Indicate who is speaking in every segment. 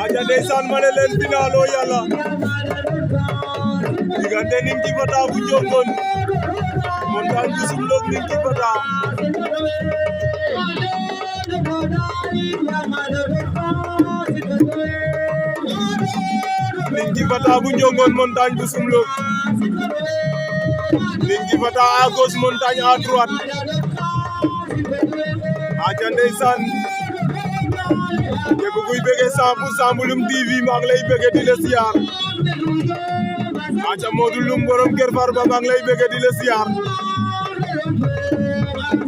Speaker 1: aja ndeysaan ma ne leen final o yàlla diggante Ninki Fata bu Njongon Montagne bu Sumlok Ninki Fata Ninki Fata bu Njongon Montagne bu Sumlok Ninki Fata à gauche Montagne à droite aja ndeysaan képp kuy bëgg 100% Mbouloum TV maa ngi lay bëgg di la siyaar aja Modou Loum borom Kër Farba maa ngi lay bëgg di la siyaar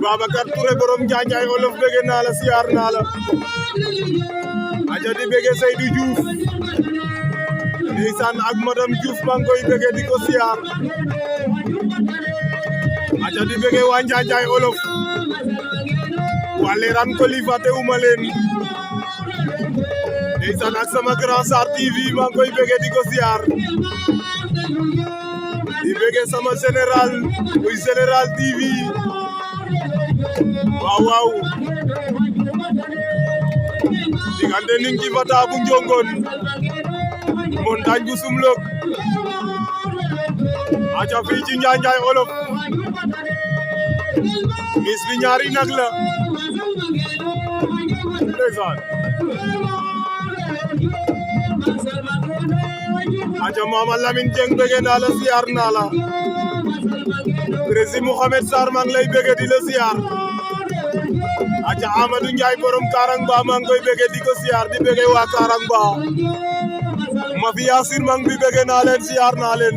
Speaker 1: Babacar Touré borom Njaanjaay Olof bëgg naa la siyaar naa la aja di bëgg Seydou Diouf ndeysaan ak madame Diouf maa ngi koy bëgg di ko siyaar aja di bëgg waa Njaanjaay Olof waa Leran ko li fàtte uma leen ndeysaan ak sama Grand Sarr TV maa ngi koy bëgg di ko siyaar di bëgg sama général muy général TV waaw waaw diggante Ninki Fata bu Njongon Montagne bu Sumlok aca fii ci Njaanjaay Olof mis bi ñaari nag la ndeysaan aca Mama Lamine Dieng bëgg naa la siyaar naa la président Mohamed Sarr maa ngi lay bëgg di la siyaar aca Amadou Ndiaye borom Karang Ba maa ngi koy bëgg di ko siyaar di bëgg waa Karang Ba Mafia Sir maa ngi bëgg naa leen siyaar naa leen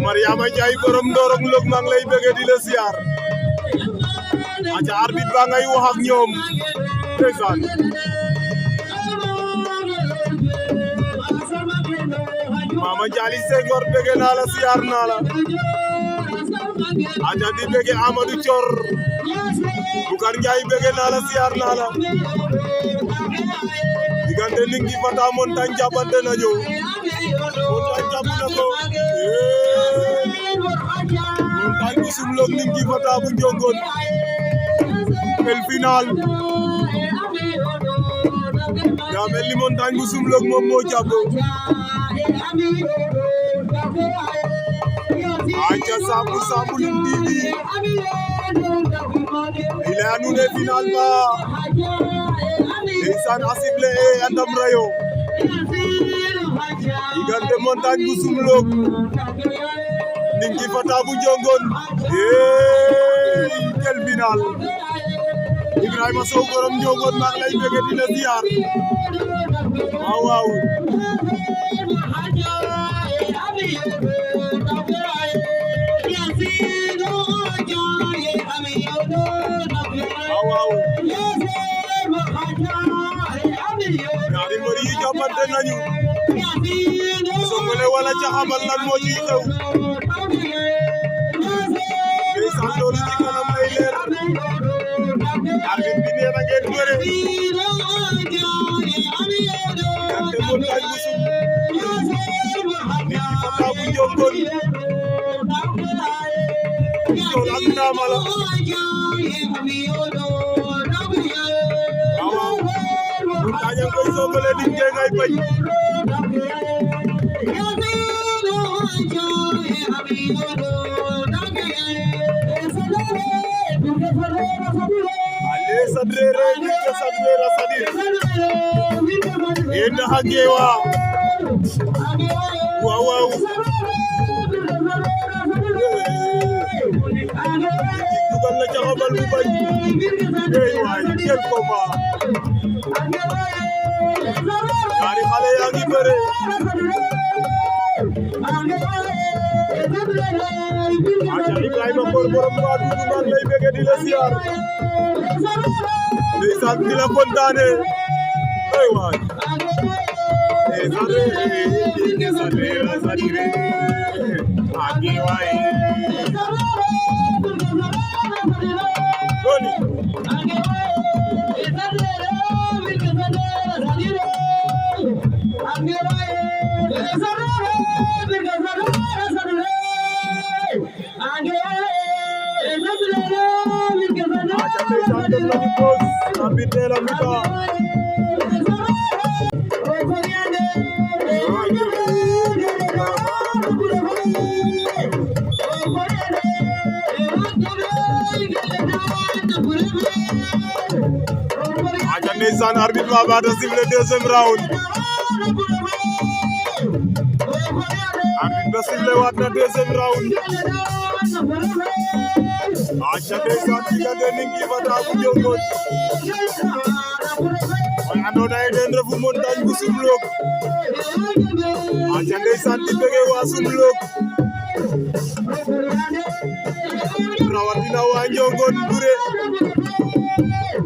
Speaker 1: Mariama Ndiaye borom Ndorong Log maa ngi lay bëgg di la siyaar aca arbitre ba ngay wax ak ñoom ndeysaan Mama Jali Senghor bëgg naa la siyaar naa la aja di bëgg Amadou Thior Bukar Ndiaye bëgg naa la siyaar naa la diggante Ninki Fata Montagne jàppante nañu Montagne jàpp na ko Montagne bu Sumlok Ninki Fata bu Njongon el final daa mel ni Montagne bu Sumlok moom moo jàpp aca 100% Mbouloum TV il est annoncé finalement ndeysaan asible e andam rayo diggante Montagne bu Sumlok Ninki Fata bu Njongon quel final Ibrahima Sow borom Njongon maa ngi lay bëgg di la ziar waaw waaw ñaari mbër yi jàppante nañu Songole wala Caxabal lan moo ciy xew ndeysaan loolu ci kanam lay leer arbitre bi nee na ngeen bëre diggante Montagne bu Sumlok Ninki Fata bu Njongon loolu ak ndaama la waaw Montagne koy Songole di ngay bañ ale sadrere ni ke sadrera sadir enda hagewa waaw waaw dugal na Caxabal bu bañ ey waay quel combat ñaari xale yaa ngi bëre aca Ibrahima Mbor borom ba dugu maa ngi lay bëgg di la siyaar ndeysaan di la kontaane ay waay sadire agi waay Goni sifflé la mi-temps aca ndeysaan arbitre ba baata sifflé deuxième round arbitre ba sifflé waat na deuxième round aca ndeysaan diggante Ninki Fata bu Njongone oy andoona yee den refu montagne bu Soumlok aca ndeysaan di bëgg waa Soumlok rawatina waa Njongone Bure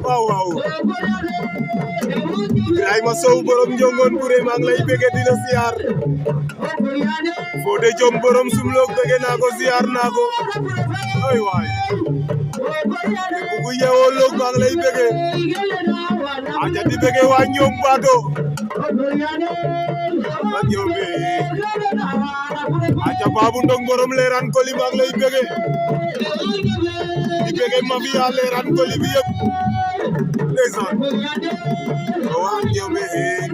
Speaker 1: waaw waaw Ibrahima Sow borom Njongone Bure maa ngi lay bëgg di la siyaar Fodé Diom borom Soumlok bëgg naa ko siyaar naa ko ay waay bu yeewoo Lok maa ngi lay bëgg aca di bëgg waa ñoom Bato ak ñoom aca Babou Ndong borom Leeraan Koli maa ngi lay bëgg di bëgg mafia Leeraan Koli bi yëpp ndeysaan waa ñoom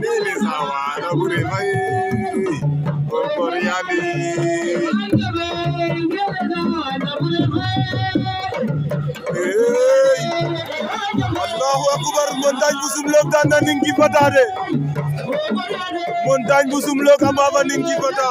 Speaker 1: nene sawa na bure fay Koryani Allahu akbar montagne bu Soumlok daan na Ninki Fata de montagne bu Soumlok ama fa Ninki Fata